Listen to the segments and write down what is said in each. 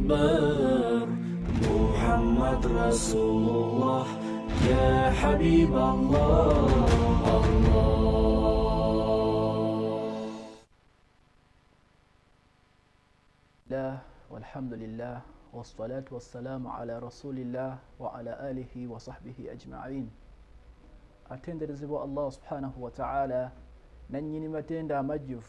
أكبر محمد رسول الله يا حبيب الله الله لا والحمد لله والصلاة والسلام على رسول الله وعلى آله وصحبه أجمعين. Atenderezebwa Allah subhanahu wa ta'ala, nannyini matenda amajjuvu.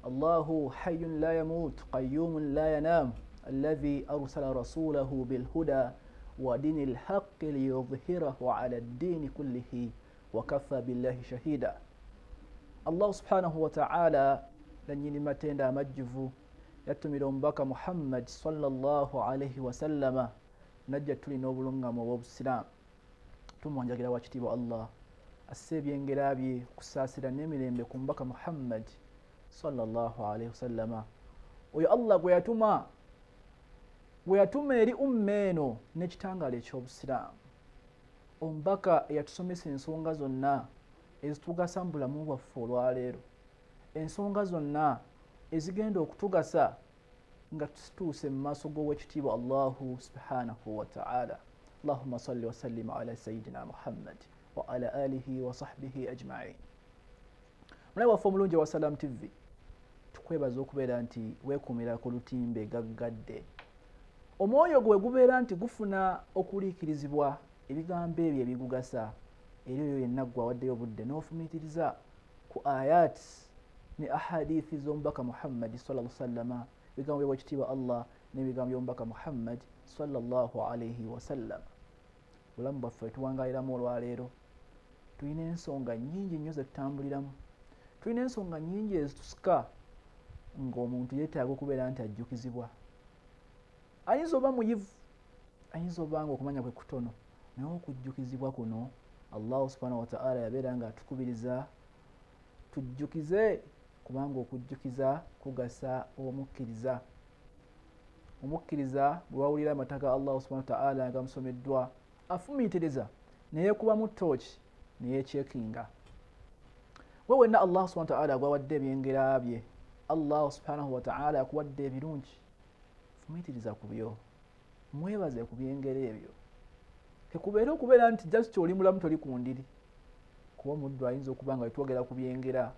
Allahu hayyun la yamut qayyumun la yanam alladhi arsala rasulahu bilhuda wa dinil haqqi liyudhhirahu ala ad-dini kullihi wa kafa billahi shahida. Allah subhanahu wa ta'ala nannyini matenda amajjuvu yatumira omubaka Muhammad sallallahu alayhi wasallama najja tulina obulungamu obw'obusiraamu. Tumwanjagira wakitiibwa Allah asse ebyengera bye kusaasira n'emirembe ku mubaka Muhammad sallallahu alayhi wasallama, oyo Allah gwe yatuma eri umma eno n'ekitangaala eky'obusiraamu, omubaka eyatusomesa ensonga zonna ezitugasa mu bulamu bwaffe olwaleero, ensonga zonna ezigenda okutugasa nga tutuuse mu maaso g'owekitiibwa Allahu subhanahu wa ta'ala. Allahumma salli wa sallim ala sayyidina Muhammad wa ala alihi wa sahbihi ajma'in. Mulayi waffe omulungi wa Salam TV, tukwebaza okubeera nti weekumira ku lutimbe gaggadde. Omwoyo gwe gubeera nti gufuna okuliikirizibwa ebigambo ebyo ebigugasa, era oyo yenna gwe awaddeyo obudde n'ofumiitiriza ku ayat ne ahadithi z'omubaka Muhammad sallallahu alaihi wasallama, ebigambo by'owekitiibwa Allah n'ebigambo by'omubaka Muhammad sallallahu alaihi wasallam. Obulamu bwaffe tuwangaaliramu olwaleero tulina ensonga nnyingi nnyo ze tutambuliramu, tulina ensonga nnyingi ezitusika ng'omuntu yeetaaga okubeera nti ajjukizibwa. Ayinza oba muyivu, ayinza oba nga okumanya kwe kutono, naye okujjukizibwa kuno Allah subhanahu wa ta'ala yabeera nga atukubiriza tujjukize, kubanga okujjukiza kugasa omukkiriza. Omukkiriza bwe wawulira amata ga Allah subhanahu wa ta'ala nga gamusomeddwa afumiitiriza, neyeekubamu ttooki neyeekyekinga. We wenna Allah subhanahu wa ta'ala gwawadde ebyengera bye, Allah subhanahu wa ta'ala akuwadde ebirungi, fumiitiriza ku byo, mwebaze ku byengera ebyo. Kekubeera okubeera nti just oli mulamu toli ku ndiri, kuba omuddu ayinza okuba nga twogera ku byengera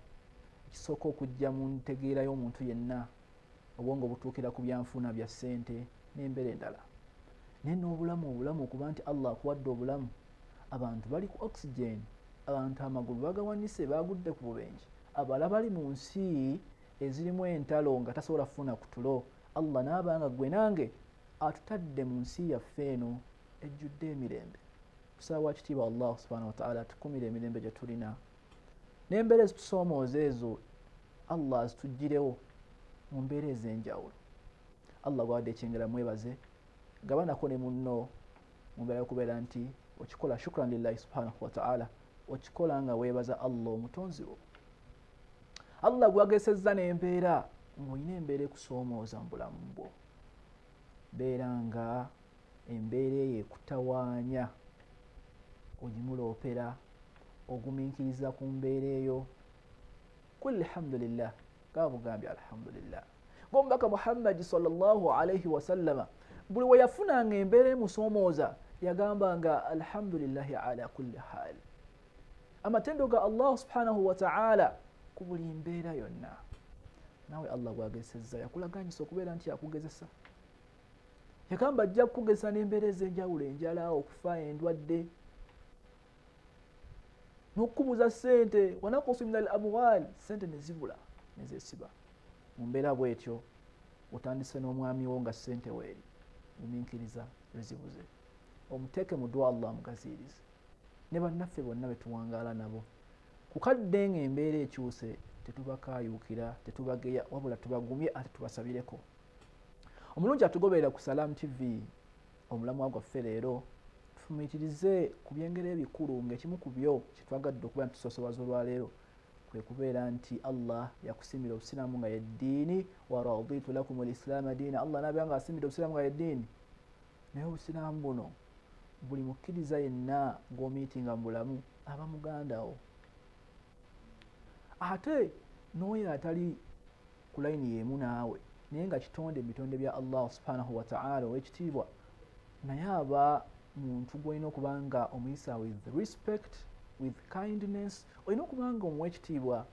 ekisooka okujja mu ntegeera y'omuntu yenna, obwongo butuukira ku byanfuna bya ssente n'embeera endala. Naye n'obulamu, obulamu okuba nti Allah akuwadde obulamu, abantu bali ku oxygen, abantu amagulu bagawanise bagudde ku bubenje, abalala bali mu nsi ezirimu entalo nga tasobola kufuna ku tulo. Allah n'aba nga ggwe nange atutadde mu nsi yaffe eno ejjudde emirembe. Tusaba wakitiibwa Allah subhanahu wa ta'ala atukumire emirembe gye tulina, n'embeera ezitusoomooza ezo Allah azituggirewo mu mbeera ez'enjawulo. Allah gwawadde ekyengera mwebaze, gabanako ne munno mu mbeera y'okubeera nti okikola shukran lillahi subhanahu wa ta'ala, okikola nga weebaza Allah omutonzi wo. Allah gwagesezza n'embeera ng'olina embeera ekusoomooza mu bulamu bwo, beera nga embeera eyo ekutawaanya, ogimuloopera, ogumiikiriza ku mbeera eyo. Kul alhamdulillah, gabugambye alhamdulillah. Ng'omubaka Muhammad sallallahu alaihi wasallama buli we yafunanga embeera emusoomooza yagambanga alhamdulillahi ala kulli hal, amatendo ga Allah subhanahu wa ta'ala ku buli mbeera yonna. Nawe Allah gwagesezza yakulaganyisa okubeera nti yakugezesa, yagamba ajja kukugezesa n'embeera ez'enjawulo, enjala, okufa, endwadde, n'okukubuza ssente, wanakusu min al amwal, ssente ne zibula ne zeesiba. Mu mbeera bw'etyo otandise n'omwami wo nga ssente weeri, gumiikiriza lwezibuze, omuteeke mu ddwa Allah amugaziirize, ne bannaffe bonna be tuwangaala nabo. Kukadde ng'embeera ekyuse tetubakaayuukira, tetubageya, wabula tubagumye ate tubasabireko. Omulungi atugoberera ku Salam TV, omulamwa gwaffe leero tufumiitirize ku byengera ebikulu ng'ekimu ku byo kye twagadde okubeera nti tusosowaza olwaleero kwe kubeera nti Allah yakusimira obusiraamu nga yeddiini, wa raditu lakum lislaama diina. Allah n'abeera nga asimira obusiraamu nga yeddiini, naye obusiraamu buno buli mukkiriza yenna gw'omiitinga mu bulamu aba muganda wo, ate n'oyo atali ku layini y'emu naawe Naye nga kitonde ebitonde bya Allah subhanahu wataala owekitiibwa, naye aba muntu gwolina okuba nga omuyisa with respect, with kindness, olina okuba nga omuwa ekitiibwa,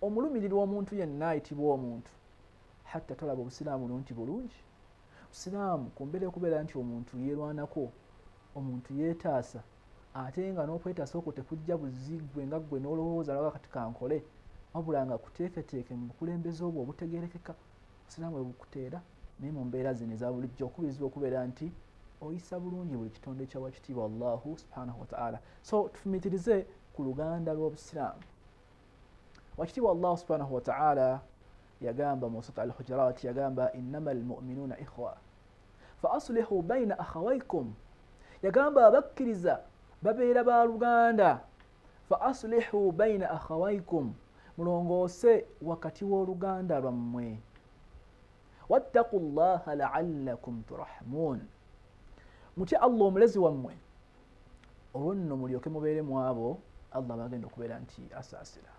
omulumirirwa omuntu yenna ayitibwa omuntu. Hatta tolaba obusiraamu nti bulungi. Obusiraamu ku mbeera okubeera nti omuntu yeerwanako, omuntu yeetaasa, ate nga n'okwetaasa okwo tekujja buzigwe nga ggwe n'olowooza laba kati kankole, wabula nga kuteeketeeke mu bukulembeze obwo obutegeerekeka. Obusiraamu bwe bukuteera. Naye mu mbeera zino eza bulijjo okubirizibwa okubeera nti oyisa bulungi buli kitonde kya wakitiibwa Allahu subhanahu wataala. So tufumiitirize ku luganda lw'obusiraamu. Wakitiibwa Allah subhanahu wataala yagamba mu Surat Al-Hujurat, yagamba innama almu'minuna ikhwa fa aslihu baina akhawaykum. Yagamba abakkiriza babeera baluganda, fa aslihu baina akhawaykum, mulongoose wakati w'oluganda lwammwe, wattaqu llaha la'allakum turhamun, mutye Allah omulezi wammwe, olwo nno mulyoke mubeere mu abo Allah bagenda okubeera nti asaasira.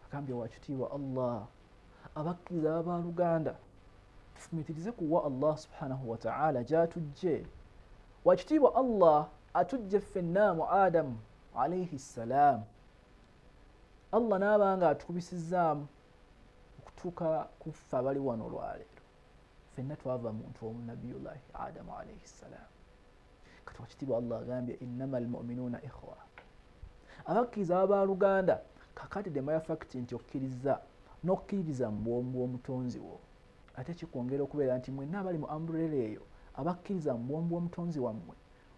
Agambye wakitiibwa Allah abakkiriza babaluganda. Tufumiitirize kuwa Allah subhanahu wataala gyatujje. Wakitiibwa Allah atujje ffenna mu Adamu alaihi ssalam. Allah n'aba nga atukubisizaamu okutuuka kuffe abali wano olwaleero. Ffenna twava muntu omu, nabiyullahi Adamu alaihi ssalam. Kati wakitiibwa Allah agambye innama almuminuuna ikhwa, abakkiriza babaluganda. Kakati the mere fact nti okkiriza n'okkiririza mu bwomu bw'omutonzi wo, ate kikwongera okubeera nti mwenna abali mu umbrella eyo abakkiriza mu bwomu bw'omutonzi wammwe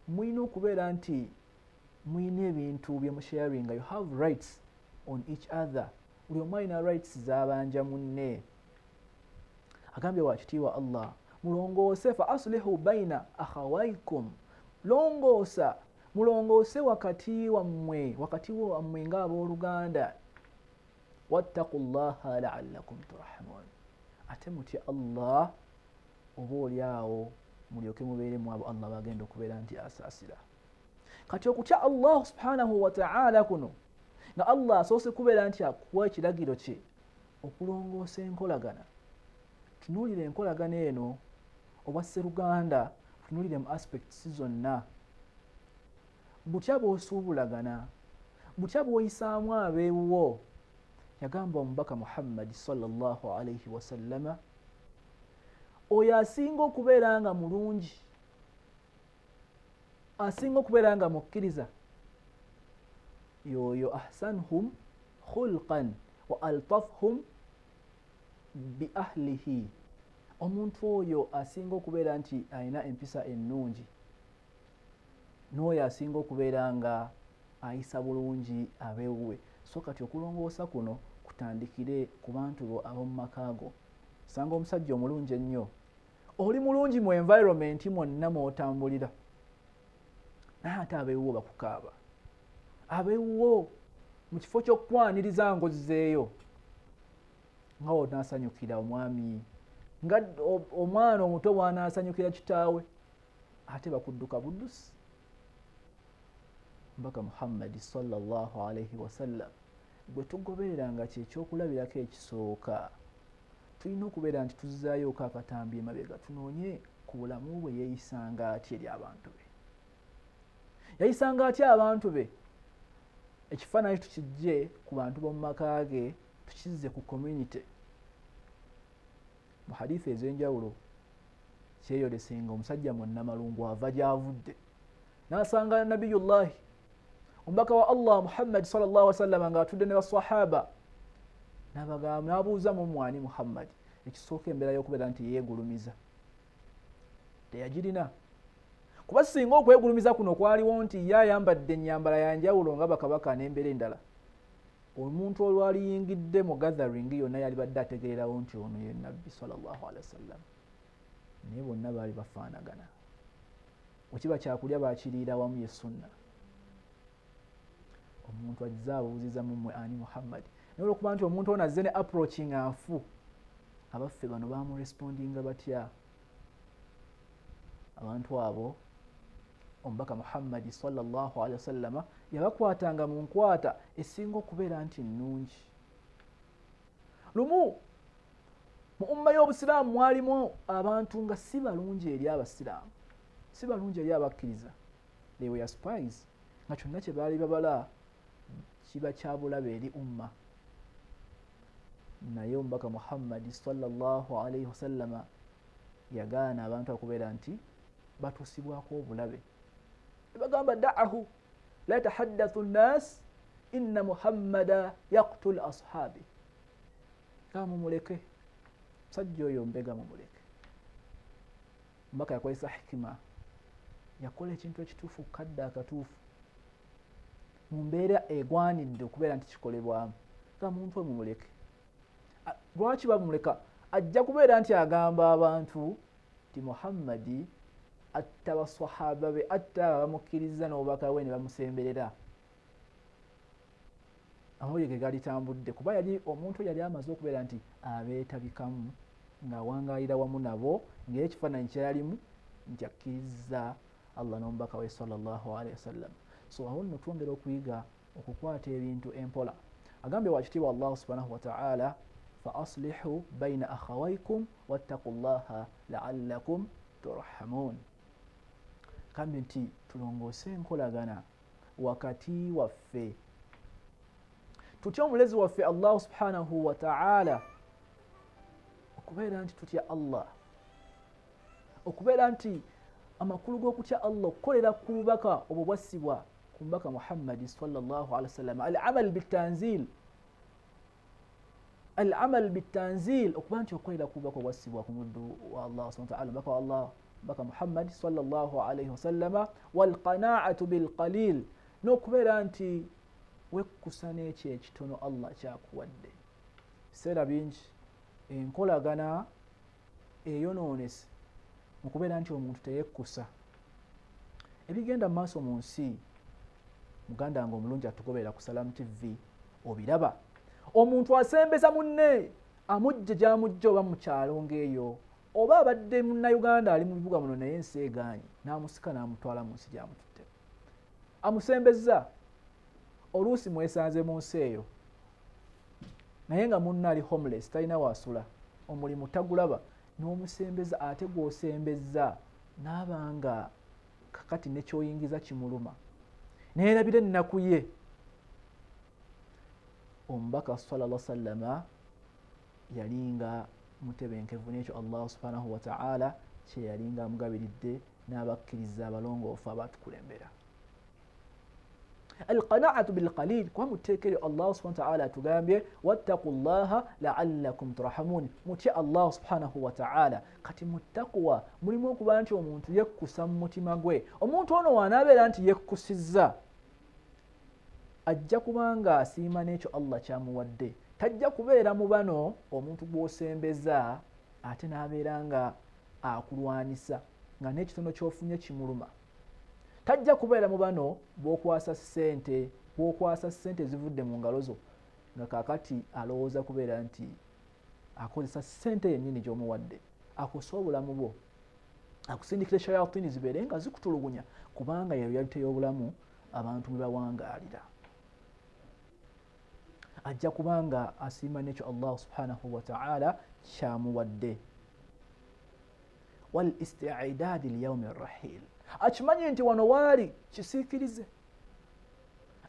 mulina okubeera nti mulina ebintu bye musharinga. You have rights on each other, buli omu alina rights z'abanja munne. Agambye wakitiibwa Allah mulongoose, fa aslihu baina akhawaykum, longoosa, mulongoose wakati wammwe, wakati wammwe ng'abooluganda, wattaqu llaha la'allakum turhamun, ate mutye Allah oba oli awo mulyoke mubeere mu abo Allah bagenda okubeera nti asaasira. Kati okutya Allah subhanahu wataala kuno nga Allah asoose kubeera nti akuwa ekiragiro kye okulongoosa enkolagana. Tunuulire enkolagana eno obwa sseruganda, tunuulire mu aspects zonna. Butya bw'osuubulagana, butya bw'oyisaamu abeewuwo. Yagamba omubaka Muhammadi sallallahu alaihi wasallama, oyo asinga okubeera nga mulungi, asinga okubeera nga mukkiriza, yoyo ahsanhum khulqan wa altafhum bi ahlihi, omuntu oyo asinga okubeera nti alina empisa ennungi, n'oyo asinga okubeera nga ayisa bulungi abeewuwe. So kati okulongoosa kuno kutandikire ku bantu bo ab'omu maka go. Osanga omusajja omulungi ennyo, oli mulungi mu environment mwonna mw'otambulira, naye ate abeewuwo bakukaaba. Abeewuwo mu kifo ky'okukwaniriza ng'ozzeeyo, nga onaasanyukira omwami, nga omwana omuto bw'anaasanyukira kitaawe, ate bakudduka buddusi. Mbaka Muhammadi sallallahu alaihi wasallam gwe tugoberera nga kyekyokulabirako ekisooka, tulina okubeera nti tuzzaayoko akatambi emabega, tunoonye ku bulamu bwe yeeyisanga atya eri abantu be, yayisanga atya abantu be. Ekifaananyi tukijje ku bantu b'omu maka ge, tukizze ku community. Mu hadithi ez'enjawulo kyeyolese nga omusajja munnamalungu ava gy'avudde n'asanga nabiyullahi omubaka wa Allah Muhammad sallallahu alaihi wasallam ng'atudde ne basahaba, n'abuuza mu mwani Muhammad. Ekisooka embeera y'okubeera nti yeegulumiza teyagirina, kuba singa okwegulumiza kuno kwaliwo nti ye ayambadde ennyambala ya njawulo nga bakabaka n'embeera endala, omuntu olwaliyingidde mu gathering yonna yalibadde ategeererawo nti ono ye nabbi sallallahu alaihi wasallam. Naye bonna baali bafaanagana, wekiba kyakulya bakiriira wamu, ye sunna. Omuntu azze abuuziza mummwe ani Muhammad, naye olwokuba nti omuntu ono azze ne approach nga nfu, abaffe bano bamurespondinga batya? Abantu abo omubaka Muhammadi sallallahu alaihi wasallama yabakwatanga mu nkwata esinga okubeera nti nnungi. Lumu Mu umma y'obusiraamu mwalimu abantu nga si balungi eri abasiraamu, si balungi eri abakkiriza. They were spies, nga kyonna kye baali babala kiba kya bulabe eri umma. Naye omubaka Muhammadi sallallahu alaihi wasallama yagaana abantu okubeera nti batuusibwako obulabe. Bagamba da'ahu la tahaddathu nnas inna Muhammada yaqtul ashabi, mumuleke musajja oyo mbega, mumuleke. Omubaka yakozesa hikima, yakola ekintu ekituufu kadde akatuufu mu mbeera egwanidde okubeera nti kikolebwamu. Ga muntu mumuleke. Lwaki bamuleka? Ajja kubeera nti agamba abantu nti Muhammadi atta basahaba be, atta abamukkiriza n'obubaka bwe ne bamusemberera. Amawulire ge galitambudde, kuba yali omuntu yali amaze okubeera nti abeetabikamu ng'awangaalira wamu nabo, ng'ekifaananyi kyeyalimu nti akkiriza Allah n'omubaka we sallallahu alaihi wasallam. So awo nno twongera okuyiga okukwata ebintu empola. Agambye wakitiibwa Allah subhanahu wa ta'ala, fa aslihu baina akhawaykum wattaqullaha la'allakum turhamun. Agambye nti tulongoose enkolagana wakati waffe, tutye omulezi waffe Allah subhanahu wa ta'ala, okubeera nti tutya Allah, okubeera nti amakulu g'okutya Allah okukolera ku bubaka obwo bwassibwa ku mubaka Muhammadi sallallahu alaihi wasallam. Al-amal bitanzil, al-amal bitanzil, okuba nti okukolera ku bubaka obwassibwa ku muddu wa Allah subhanahu wa ta'ala, mubaka wa Allah mubaka Muhammadi sallallahu alaihi wasallama. Walqanaatu bilqalil, n'okubeera nti wekkusa n'ekyo ekitono Allah kyakuwadde. Biseera bingi enkolagana eyonoonese mu kubeera nti omuntu teyekkusa. Ebigenda mu maaso mu nsi, muganda wange omulungi atugoberera ku Salam TV obiraba, omuntu asembeza munne amujje gy'amujje oba mu kyalo ng'eyo, oba abadde munnayuganda ali mu bibuga muno naye ensi egaanye, n'amusika n'amutwala mu nsi gy'amututte, amusembeza. Oluusi mwesanze mu nsi eyo naye nga munne ali homeless, talina waasula, omulimu tagulaba, n'omusembeza. Ate gw'osembeza n'aba nga kakati nekyoyingiza kimuluma, neerabira ennaku ye. Omubaka sallallahu sallama yalinga mutebenkevu n'ekyo Allah subhanahu wa ta'ala kye yalinga amugabiridde n'abakkiriza abalongoofu abatukulembera. Alqanaatu bilqalil, kuba muteeka eryo Allah subhanahu wa ta'ala atugambye wattaqullaha la'allakum turhamun, mutye Allah subhanahu wa ta'ala. Kati mu taqwa mulimu okuba nti omuntu yekkusa mu mutima gwe. Omuntu ono w'anaabeera nti yekkusizza, ajja kubanga asiima n'ekyo Allah kyamuwadde. Tajja kubeera mu bano omuntu gw'osembeza ate n'abeera nga akulwanisa, nga n'ekitono ky'ofunye kimuluma. Tajja kubeera mu bano bw'okwasa ssente, bw'okwasa ssente zivudde mu ngalo zo, nga kaakati alowooza kubeera nti akozesa ssente yennyini gy'omuwadde, akosa obulamu bwo, akusindikira shayatini zibeere nga zikutulugunya, kubanga ye reality y'obulamu abantu mwe bawangaalira. Ajja kubanga asiima n'ekyo Allah subhanahu wa ta'ala kyamuwadde. Wal isti'idadi liyaumi rrahil, akimanyi nti wano waali kisiikirize,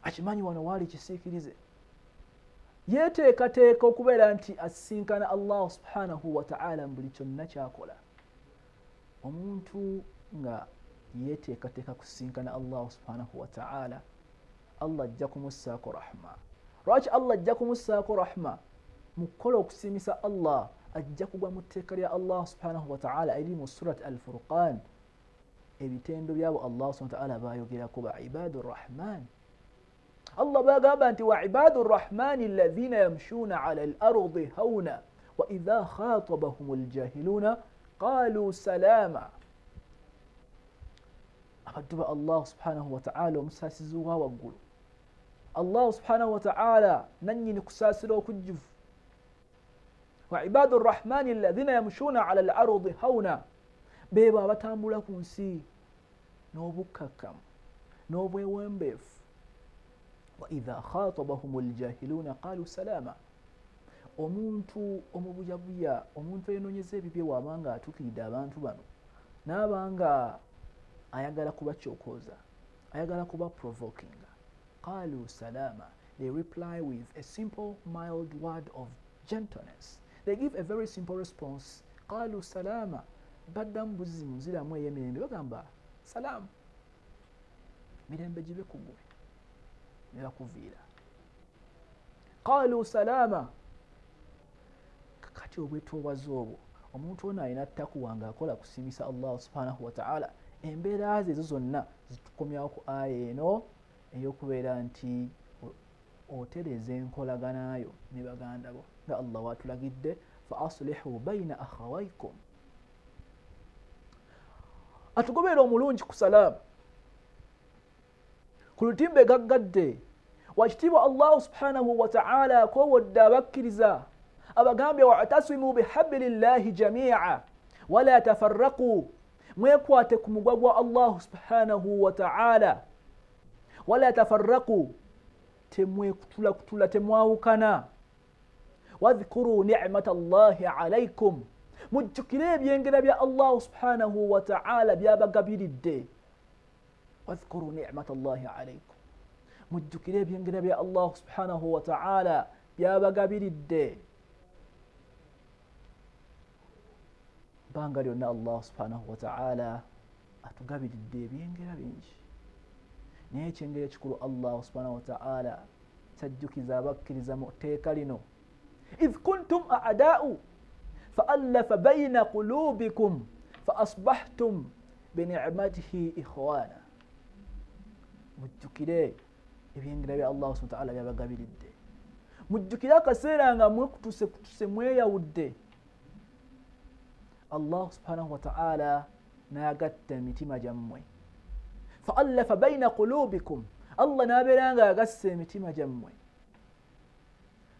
akimanyi wano waali kisiikirize. Yeeteekateeka okubeera nti asisinkana Allah subhanahu wa ta'ala mu buli kyonna kyakola. Omuntu nga yeeteekateeka kusisinkana Allah subhanahu wa ta'ala, Allah ajja kumussaako rahma. Lwaki Allah ajja kumussaako rahma? Mu kukola okusiimisa Allah ajja kugwa mu tteeka lya Allah subhanahu wa ta'ala eri mu Surat Al-Furqan. Ebitendo byabo Allah subhanahu wa ta'ala bayogerako ba ibadu rrahman. Allah bagamba nti wa ibadu rrahmani alladhina yamshuna ala al-ardi hauna wa idha khatabahum al-jahiluna qalu salama. Abaddu ba Allah subhanahu wa ta'ala omusaasizi wa waggulu, Allah subhanahu wa ta'ala nannyini kusaasira okujjuvu. Wa ibadu rrahmani alladhina yamshuna ala al-ardi hauna, beebo abatambula ku nsi n'obukkakkamu n'obwewembeefu. Wa idha khatabahum aljahiluna qalu salama, Omuntu omubuyabuya, omuntu enoonyeza ebibye waabanga atuukiridde abantu bano n'abanga ayagala kubakyokoza, ayagala kuba provoking, qalu salama, they reply with a simple mild word of gentleness. They give a very simple response. Qalu salama, baddamu buzzi mu nziramu ey'emirembe, bagamba salaamu, mirembe gibe ku ggwe, ne bakuviira. Qalu salama. Kati obwetoowaze obwo, omuntu ono alina takuwa ng'akola kusiimisa Allah subhanahu wa ta'ala. Embeera ze ezo zonna zitukomyawo ku aya eno ey'okubeera nti otereeza enkolaganayo ne baganda bo nga Allah watulagidde, fa aslihu baina akhawaykum. Atugoberera omulungi ku salaamu ku lutimbe gaggadde. Wakitiibwa Allah subhanahu wa ta'ala akoowodde abakkiriza abagambye, wa'tasimu bihablillahi jami'a wala tafarraqu, mwekwate ku mugwa gwa Allah subhanahu wa ta'ala, wala tafarraqu, temwekutulakutula, temwawukana. Wadhkuru ni'mata Allahi alaykum, mujjukire ebyengera bya Allah subhanahu wa ta'ala byabagabiridde. Wadhkuru ni'mata Allahi alaykum, mujjukire ebyengera bya Allah subhanahu wa ta'ala byabagabiridde. Bbanga lyonna Allah subhanahu wa ta'ala atugabiridde ebyengera bingi, naye ekyengera ekikulu Allah subhanahu wa ta'ala kyajjukiza abakkiriza mu tteeka lino, idh kuntum a'daa'u fa'allafa bayna qulubikum fa asbahtum binicmatihi ikhwana. Mujjukire ebyengera bya Allah subhanahu wa ta'ala byabagabiridde, mujjukire akaseera nga mwekutuse kutuse mweyawudde, Allah subhanahu wa ta'ala n'agatta emitima gyammwe. Fa'allafa bayna qulubikum, Allah n'abeera nga agasse emitima gyammwe.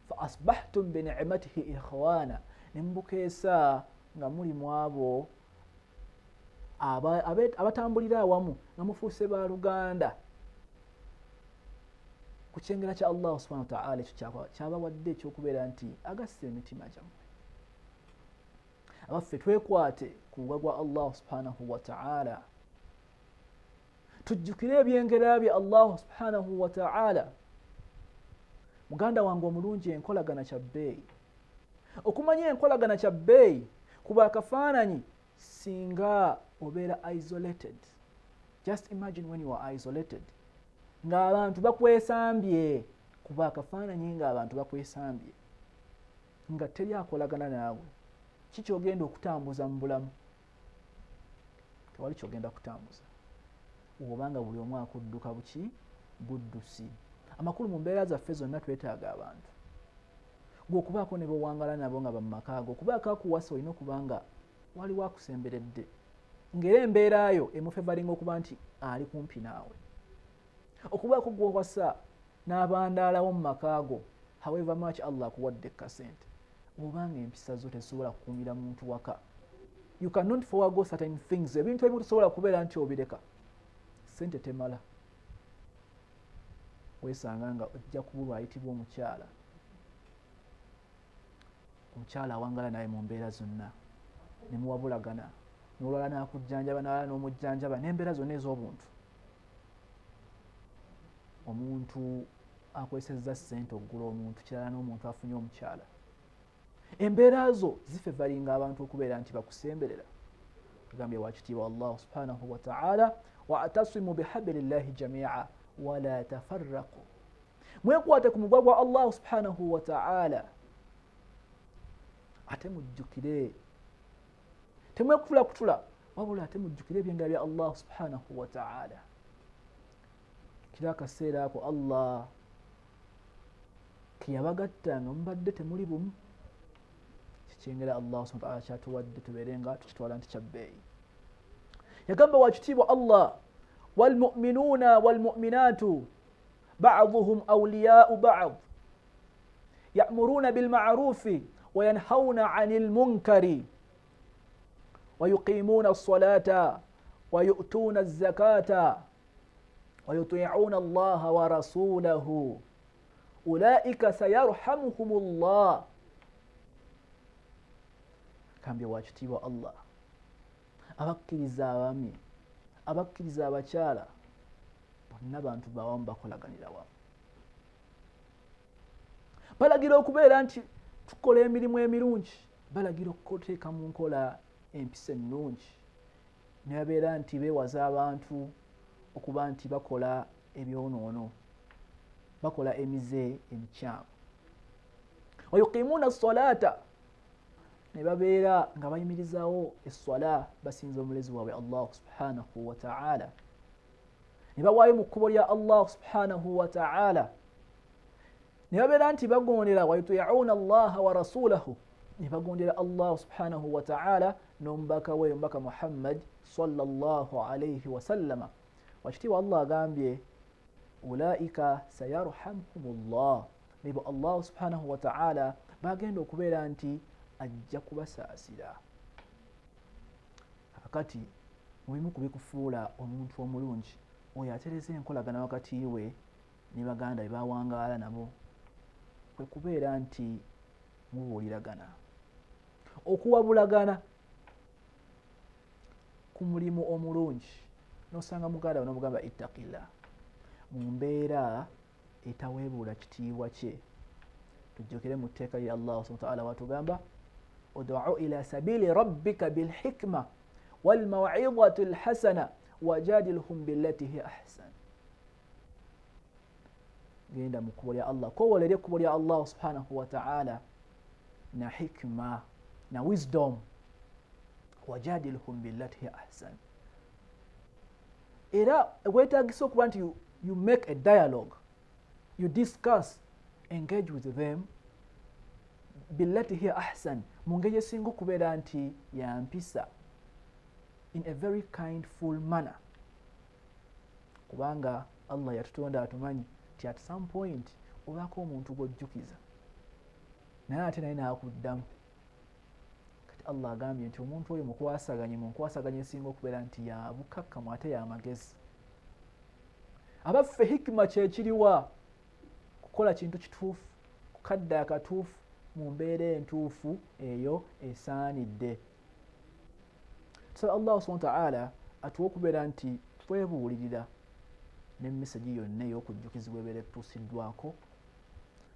Fa asbahtum binicmatihi ikhwana, ne mubukeesa nga muli mu abo abatambulira awamu nga mufuuse baluganda. Ku kyengera kya Allah subhanahu wa ta'ala ekyo kyabawadde ekyokubeera nti agasse emitima gyammwe. Abaffe twekwate ku mugwa gwa Allah subhanahu wa ta'ala, tujjukire ebyengera bya Allah subhanahu wa ta'ala. Muganda wange omulungi, enkolagana kya bbeeyi. Okumanya enkolagana kya bbeeyi kuba akafaananyi singa obeera isolated. Just imagine when you are isolated, ng'abantu bakwesambye. Kuba akafaananyi ng'abantu bakwesambye, nga teri akolagana naawe, ki kyogenda okutambuza mu bulamu? Tewali kyogenda kutambuza, obanga buli omu akudduka buki buddusi. Amakulu mu mbeera zaffe zonna twetaaga abantu. Gwe okubaako ne bowangala nabo nga bamumaka go, okubaako akuwasa olina okuba nga waliwo akusemberedde, ng'era embeerayo emufevalinga okuba nti ali kumpi naawe. Okubaako gw'owasa n'abandaalawo mu maka go, however much Allah akuwadde kasente, obanga empisa zo tezisobola kukuumira muntu waka. You cannot forego certain things. Ebintu ebimu tosobola kubeera nti obireka, sente temala. Weesanga nga ojja kubulwa ayitibwa omukyala. Omukyala awangala naye mu mbeera zonna, ne muwabulagana, n'olwala n'akujjanjaba, n'alala n'omujjanjaba, n'embeera zonna ez'obuntu. Omuntu akwesezza ssente okugula omuntu kirala n'omuntu afunye omukyala. Embeera zo zifevalinga abantu okubeera nti bakusemberera. Agambye wakitiibwa Allah subhanahu wa ta'ala, wa'tasimu bihablillahi jami'a wala tafarraqu, mwekwate ku mugwa gwa Allah subhanahu wa ta'ala, ate mujjukire, temwekutulakutula, wabula ate mujjukire ebyengera bya Allah subhanahu wa ta'ala. Kira akaseera ako Allah keyabagatta nga mubadde temuli bumu, kikyengera Allah subhanahu wa ta'ala kyatuwadde tubeere nga tukitwala nti kya bbeeyi. Yagamba wakitiibwa Allah, walmu'minuuna walmu'minaatu ba'duhum awliyaa'u ba'd ya'muruuna bilma'ruufi wa yanhawna 'anil munkari wa yuqiimuuna as-salaata wa yu'tuuna az-zakaata wa yuti'uuna Allaha wa rasuulahu ulaa'ika sayarhamuhumullah. Kambye wakitiibwa Allah, abakkiriza abaami, abakkiriza abakyala, bonna bantu bawamu, bakolaganira wamu. Balagira okubeera nti tukola emirimu emirungi, balagira okuteeka mu nkola empisa ennungi, ne babeera nti beewaza abantu okuba nti bakola ebyonoono, bakola emize emikyamu. Wayuqimuuna salata, ne babeera nga bayimirizaawo esswala, basinza omulezi waabwe Allah subhanahu wa ta'ala, ne bawaayo mu kkubo lya Allah subhanahu wa ta'ala, ne babeera nti bagondera wayutiicuuna Allaha wa rasulahu, ne bagondera Allah subhanahu wa ta'ala n'omubaka we omubaka Muhammad sallallahu alayhi wasallama. Wakitiibwa Allah agambye ulaika sayarhamuhumullah, nebo Allah subhanahu wa ta'ala bagenda okubeera nti ajja kubasaasira. Kakati mu bimu ku bikufuula omuntu omulungi oyo atereza enkolagana wakati we ne baganda be bawangaala nabo kwe kubeera nti mubuuliragana, okuwabulagana ku mulimu omulungi. Nosanga muganda we n'omugamba ittaqillah mu mbeera etaweebuula kitiibwa kye. Tujjukire mu tteeka lya Allah subhanahu wa ta'ala watugamba ud'u ila sabili rabbika bilhikma walmaw'izati alhasana wajadilhum billati hiya ahsan. Genda mu kkubo lya Allah, koowolera ekkubo lya Allah subhanahu wa ta'ala na hikma na wisdom, wajadilhum billati hiya ahsan. Era weetagisa okuba nti you make a dialogue, you discuss, engage with them billati hiya ahsan, mu ngeri esinga okubeera nti ya mpisa, in a very kindful manner, kubanga Allah yatutonda atumanyi nti at some point obaako omuntu gw'ojjukiza naye ate naye n'akuddamu. Kati Allah agambye nti omuntu oyo mukwasaganye mu nkwasaganya esinga okubeera nti ya bukakkamu ate y'amagezi. Abaffe hikima kyekiriwa? Kukola kintu kituufu kukadde akatuufu mu mbeera entuufu eyo esaanidde. Tusaba Allah subhanahu wa ta'ala atuwe okubeera nti twebuulirira n'emesegi yonna ey'okujjukizibwa ebeera etuusiddwako.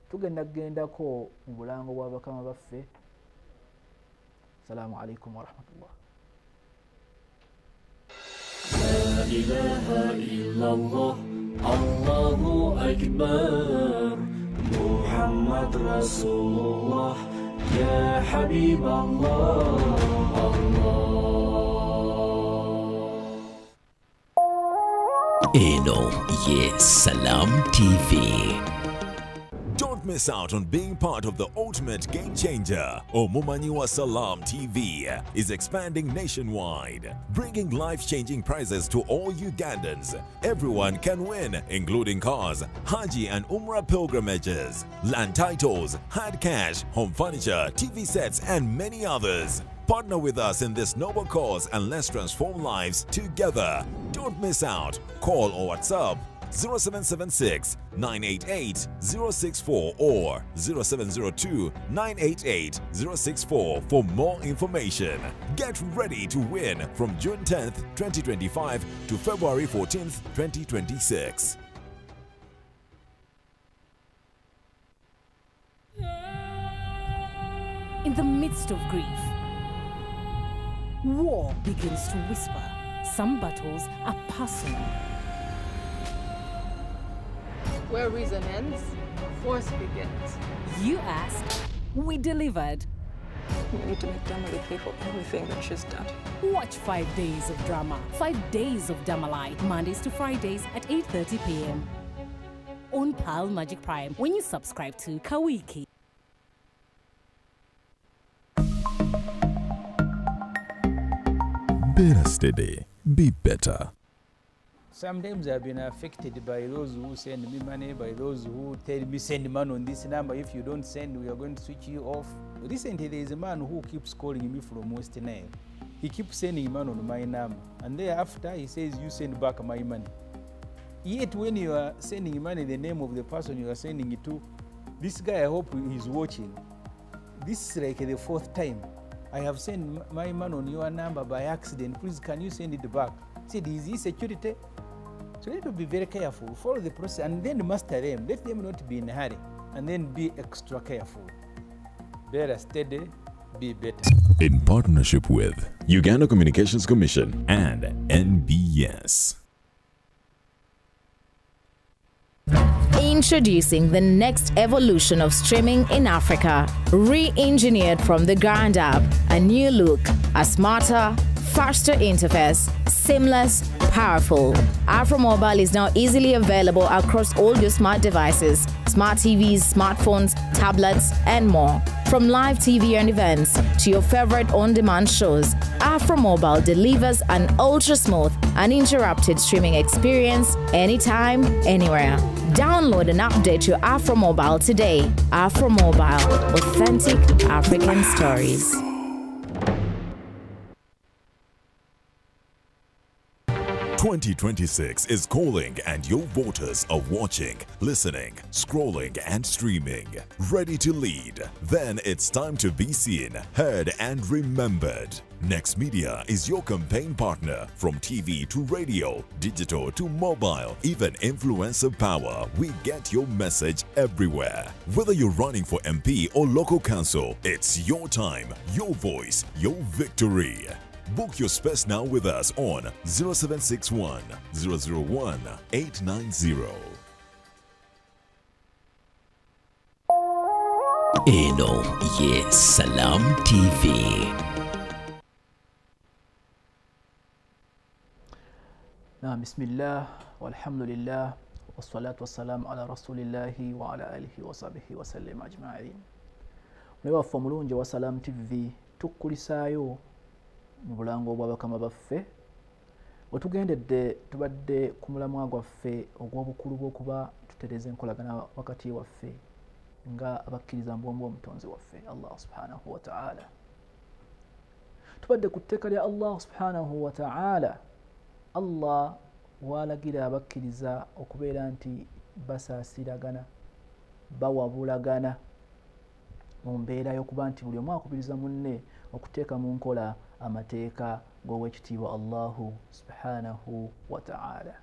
Tugenda kugendako mu bulango bwa bakama baffe. Assalamu alaikum warahmatullah. La ilaha illallah, Allahu akbar, Muhammad Rasulullah, ya Habib Allah, Allah. Eno ye Salam TV. Don't miss out on being part of the ultimate game changer. Omumanyi wa Salam TV is expanding nationwide, bringing life-changing prizes to all Ugandans. Everyone can win, including cars, Haji and Umrah pilgrimages, land titles, hard cash, home furniture, TV sets, and many others. Partner with us in this noble cause and let's transform lives together. Don't miss out. Call or WhatsApp 0776 988 064 or 0702 988 064 for more information. Get ready to win from June 10th, 2025 to February 14th, 2026. In the midst of grief, war begins to whisper. Some battles are personal. Where reason ends, force begins. You asked, we delivered. We need to make Damali pay for everything that she's done. Watch 5 days of drama, 5 days of Damalai, Mondays to Fridays at 8:30 p.m. on Pearl Magic Prime when you subscribe to Kawiki. Better steady, be better. Sometimes I've been affected by those who send me money, by those who tell me send money on this number. If you don't send, we are going to switch you off. Recently, there is a man who keeps calling me from West Nile. He keeps sending money on my number. And thereafter, he says, you send back my money. Yet when you are sending money, the name of the person you are sending it to, this guy, I hope he's watching. This is like the fourth time. I have sent my money on your number by accident. Please, can you send it back? Said, is he security? So you need to be very careful. Follow the process and then master them. Let them not be in a hurry. And then be extra careful. Better steady, be better. In partnership with Uganda Communications Commission and NBS. Introducing the next evolution of streaming in Africa. Re-engineered from the ground up. A new look, a smarter, faster interface, seamless, powerful. Afromobile is now easily available across all your smart devices, smart TVs, smartphones, tablets, and more. From live TV and events to your favorite on-demand shows, Afromobile delivers an ultra-smooth, uninterrupted streaming experience anytime, anywhere. Download and update your Afromobile today. Afromobile, authentic African stories. 2026 is calling and your voters are watching, listening, scrolling and streaming. Ready to lead? Then it's time to be seen, heard and remembered. Next Media is your campaign partner. From TV to radio, digital to mobile, even influencer power, we get your message everywhere. Whether you're running for MP or local council, it's your time, your voice, your victory. Book your space now with us on 0761 001 890. Eno ye Salam TV. Naam, bismillah walhamdulillah wassalatu wassalamu ala rasulillahi wa ala alihi wa sahbihi wa sallam ajma'in. Mwewafu omulungi wa Salam TV tukkulisaayo mu bulango obw'abakama baffe. Wetugendedde tubadde ku mulamwa gwaffe ogw'obukulu bw'okuba tutereeza enkolagana wakati waffe nga abakkiriza mbwombo omutonzi waffe Allah subhanahu wa ta'ala. Tubadde ku tteeka lya Allah subhanahu wa ta'ala. Allah walagira abakkiriza okubeera nti basaasiragana, bawabulagana mu mbeera y'okuba nti buli omu akubiriza munne okuteeka mu nkola amateeka g'owekitiibwa Allahu subhanahu wa ta'ala.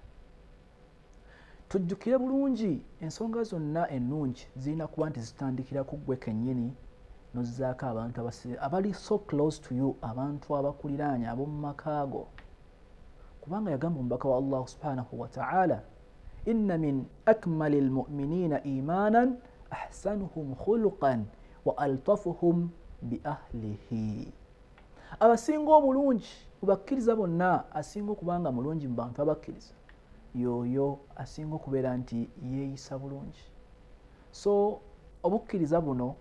Tujjukire bulungi ensonga zonna ennungi zirina kuba nti zitandikira ku ggwe kennyini n'ozzaako abantu abali so close to you, abantu abakuliraanye ab'omu maka go. Kubanga yagamba omubaka wa Allah subhanahu wa ta'ala, inna min akmali lmuminina imanan ahsanuhum khuluqan wa altafuhum bi ahlihi. Abasinga obulungi mu bakkiriza bonna, asinga okubanga mulungi mu bantu abakkiriza yoyo asinga okubeera nti yeeyisa bulungi. So obukkiriza buno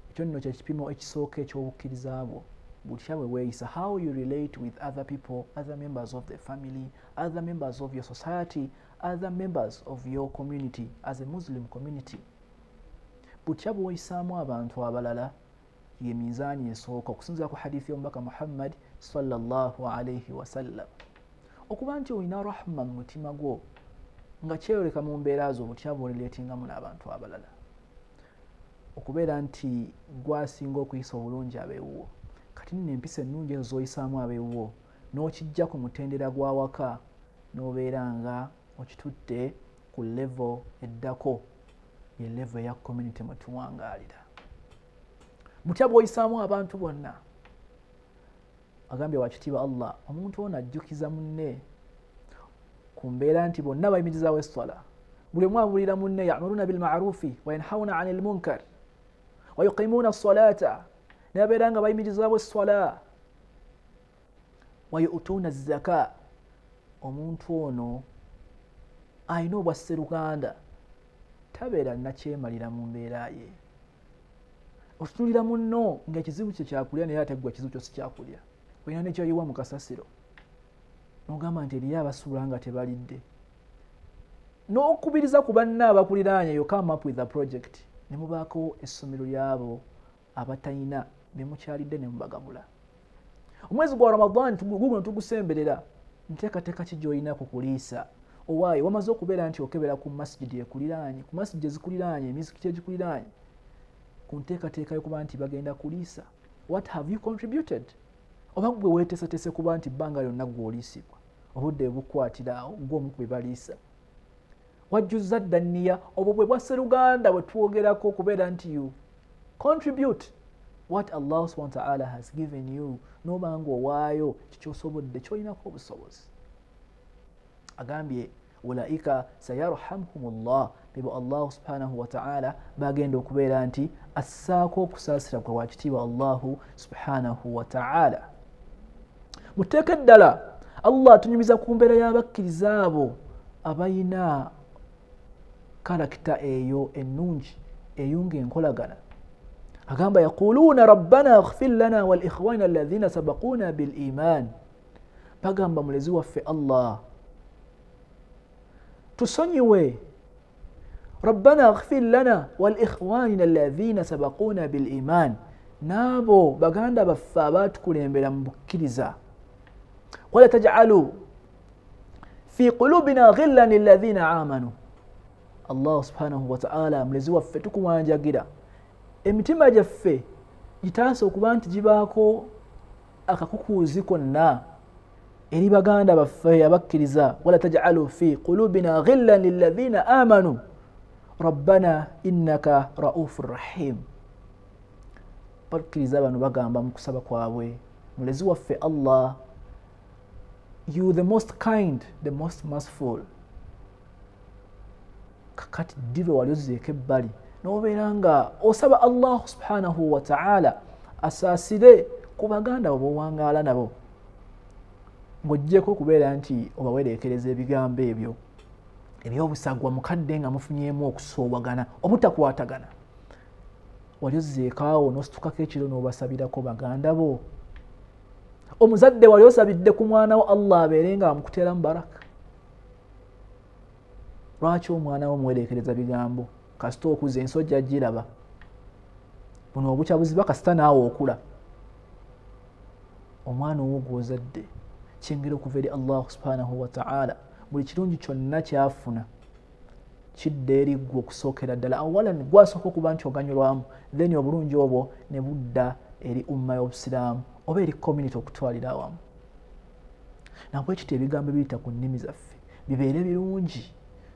ekyo nno kye kipimo ekisooka eky'obukkiriza bwo, butya bwe weeyisa, how you relate with other people, other members of the family, other members of your society, other members of your community as a Muslim community. Butya bw'oyisaamu abantu abalala ye minzaani esooka okusinziira ku hadithi y'omubaka Muhammad sallallahu alayhi wasallam. Okuba nti olina rahma mu mutima gwo nga kyeyoleka mu mbeera zo butya bw'orelatingamu n'abantu abalala. Okubeera nti gwasinga okuyisa obulungi abeewuwo. Kati nno empisa ennungi ezo z'oyisaamu abeewuwo n'okijja ku mutendera gw'awaka n'obeera nga okitutte ku level eddako, ye level eya community mwe tuwangaalira. Butya bw'oyisaamu abantu bonna. Agambye wakitiibwa Allah, omuntu ono ajjukiza munne ku mbeera nti bonna bayimirizaawo esswala, buli omu abuulira munne, ya'muruna bilma'rufi wa yanhawna 'anil munkar wa yuqimuuna as-salata, ne babeera nga bayimirizaawo esswala, wa yu'tuuna az-zaka. Omuntu ono alina obwasseruganda, tabeera nakyemalira mu mbeera ye. Otunuulira munno ng'ekizibu kye kyakulya naye ate ggwe ekizibu kyo si kyakulya, olina nekyoyiwa mu kasasiro n'ogamba nti eriyo abasuula nga tebalidde, n'okubiriza ku banna abakuliraanye, you come up with a project ne mubaako essomero ly'abo abatalina be mukyalidde ne mubagabula. Omwezi gwa Ramadan guguno tugusemberera, nteekateeka ki gy'olina ku kuliisa? Owaaye wamaze okubeera nti okebera ku masjidi ekuliraanye, ku masjidi ezikuliraanye, emizikiti egikuliraanye, ku nteekateeka y'okuba nti bagenda kuliisa. What have you contributed? Oba gwe weeteeseteese kuba nti bbanga lyonna gw'oliisibwa, obudde bukukwatira awo gw'omu ku be baliisa. Wajjuzza dda nniya, obwo bwe bwa sseruganda bwe twogerako okubeera nti you contribute what Allah subhanahu wa ta'ala has given you, n'oba ng'owaayo kikyosobodde ky'olinako obusobozi. Agambye ulaika sayarhamhumullah, bebo Allah subhanahu wa ta'ala bagenda okubeera nti assaako okusaasira kwe wakitiibwa Allahu subhanahu wa ta'ala. Mu tteeka eddala Allah atunyumiza ku mbeera y'abakkiriza abo abayina karakita eyo ennungi eyunga enkolagana. Agamba yaquluuna rabbana ighfir lana wal ikhwana alladhina sabaquna bil iman, bagamba mulezi waffe Allah tusonyiwe, rabbana ighfir lana wal ikhwanina alladhina sabaquna bil iman, n'abo baganda baffe abaatukulembera mu bukkiriza. Wala taj'alu fi qulubina ghillan lilladhina amanu, Allah subhanahu wa ta'ala mulezi waffe tukuwanjagira emitima gyaffe gitaasa okuba nti gibaako akakukuuzi konna eri baganda baffe abakkiriza. Wala taj'alu fi qulubina ghillan lilladhina amanu rabbana innaka raufur rahim. Bakkiriza bano bagamba mu kusaba kwabwe, mulezi waffe Allah, you the most kind, the most merciful. Kakati ddibe wali ozizeeko ebbali n'obeera nga osaba Allah subhanahu wa ta'ala asaasire ku baganda bo b'owangaala nabo, ng'oggyeko okubeera nti obawereekereza ebigambo ebyo eby'obusagwa mukadde nga mufunyeemu okusoowagana obutakwatagana. Wali ozizeeko awo n'ositukako ekiro n'obasabirako baganda bo. Omuzadde wali osabidde ku mwana wo Allah abeere nga amukuteeramu baraka. Lwaki omwana wo muwereekereza bigambo? Kasita okuza ensi ojja giraba, buno obukyabuzi kasita naawe okula. Omwana owo gw'ozadde kyengera okuva eri Allah subhanahu wa ta'ala, buli kirungi kyonna kyafuna kidda eri ggwe okusookera ddala. Awalan gwasooka okuba nti oganyulwamu, then obulungi obwo ne budda eri umma y'obusiraamu oba eri community okutwalira awamu. Nabwekityo ebigambo ebiyita ku nnimi zaffe bibeere birungi,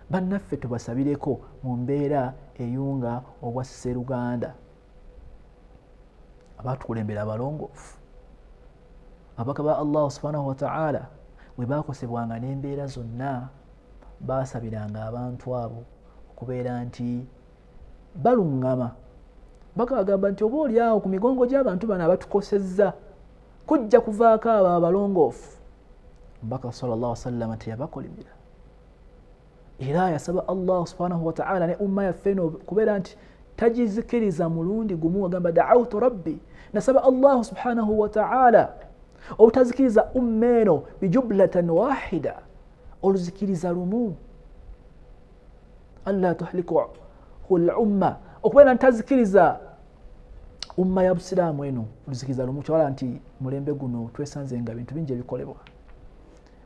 bannaffe tubasabireko mu mbeera eyunga obwa sseruganda. Abaatukulembera abalongoofu, ababaka ba Allah subhanahu wa ta'ala bwe baakosebwanga n'embeera zonna, baasabiranga abantu abo okubeera nti baluŋŋama. Bakagamba nti oba oli awo ku migongo gy'abantu bano abatukosezza kujja kuvaako abo abalongoofu. Omubaka sallallahu alaihi wasallam teyabakolimira, era yasaba Allah subhanahu wa ta'ala ne umma yaffe eno kubeera nti tagizikiriza mulundi gumu. Agamba da'awtu rabbi, nasaba Allah subhanahu wa ta'ala obutazikiriza umma eno bijublatan wahida, oluzikiriza lumu, alla tuhliku lumma, okubeera nti tazikiriza umma ya busiraamu eno oluzikiriza lumu. Kyewala nti mulembe guno twesanze nga bintu bingi ebikolebwa,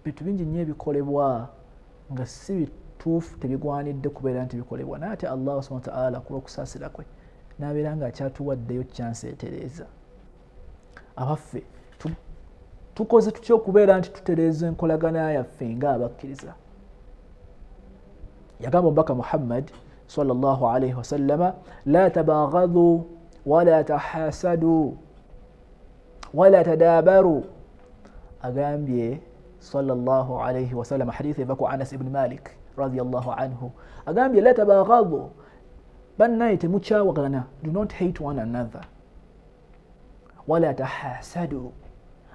bintu bingi nnyo ebikolebwa nga si bituufu, tebigwanidde kubeera nti bikolebwa. Naye ate Allah subhanahu wa ta'ala ku lw'okusaasira kwe n'abeera nga akyatuwaddeyo chance etereeza. Abaffe tukoze tutya okubeera nti tutereeza enkolagana yaffe ng'abakkiriza? Yagamba omubaka Muhammad sallallahu alaihi wasallama, la tabaghadhu wala tahasadu wala tadabaru. Agambye sallallahu alaihi wasallam, hadithi eva ku Anas ibn Malik radiyallahu anhu, agambye la tabaghadhu, bannaye temukyawagana, do not hate one another, wala tahasadu,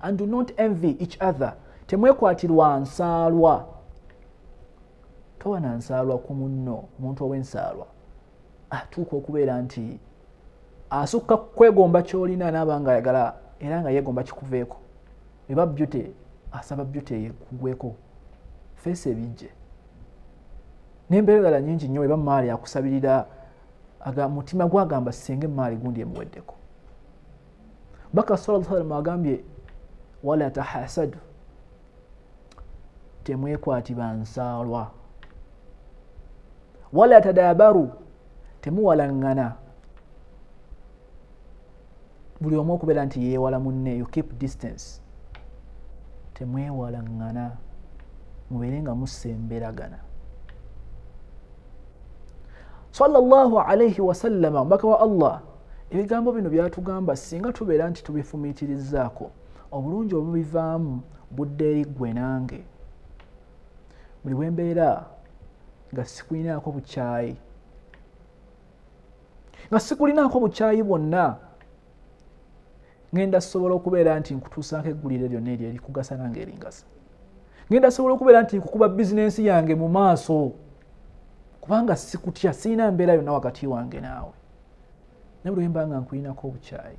and do not envy each other, temwekwatirwa nsaalwa. Toba na nsaalwa ku munno. Omuntu ow'ensaalwa atuuka okubeera nti asukka kwegomba ky'olina n'aba nga ayagala era nga yeegomba kikuveeko. Eba beauty, asaba beauty ekugweko, feesi ebijje n'embeera endala nnyingi nnyo. Eba maali akusabirira, mutima gwagamba singa emaali gundi emuweddeko. Baka sallallahu alaihi wasallam agambye wala tahasadu, temwekwatibwa nsaalwa, wala tadabaru, temuwalaŋŋana. Buli omu okubeera nti yeewala munne, you keep distance. Temwewalaŋŋana, mubeere nga musemberagana. Sallallahu alaihi wasallama, omubaka wa Allah, ebigambo bino byatugamba singa tubeera nti tubifumiitirizaako, obulungi obubivaamu budde eri ggwe nange. Buli bwembeera nga sikulinaako bukyayi, nga sikulinaako bukyayi bwonna, ngenda sobola okubeera nti nkutuusaako eggulire lyonna eryo erikugasa nange eringasa. Ngenda sobola okubeera nti nkukuba bizinensi yange mu maaso, kubanga sikutya, sirina mbeera yonna wakati wange naawe. Naye buli lwemba nga nkulinako obukyayi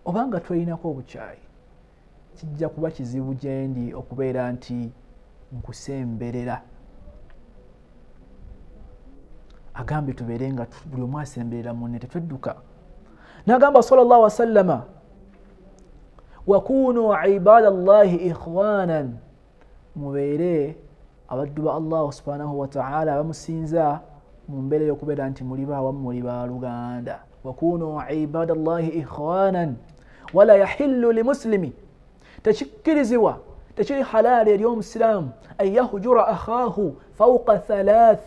oba nga twelinako obukyayi, kijja kuba kizibu gye ndi okubeera nti nkusemberera. Agambye tubeere nga buli omu asemberera munne, tetwedduka. N'agamba sallallahu wasallama, wakunu ibadallahi ikhwanan, mubeere abaddu ba Allah subhanahu wa ta'ala abamusinza mu mbeera y'okubeera nti muli baawamu, muli baluganda. Wakunu ibadallahi ikhwanan wala yahillu limuslimi, tekikkirizibwa, tekiri halaali eri omusiraamu an yahjura akhaahu fawqa thalath,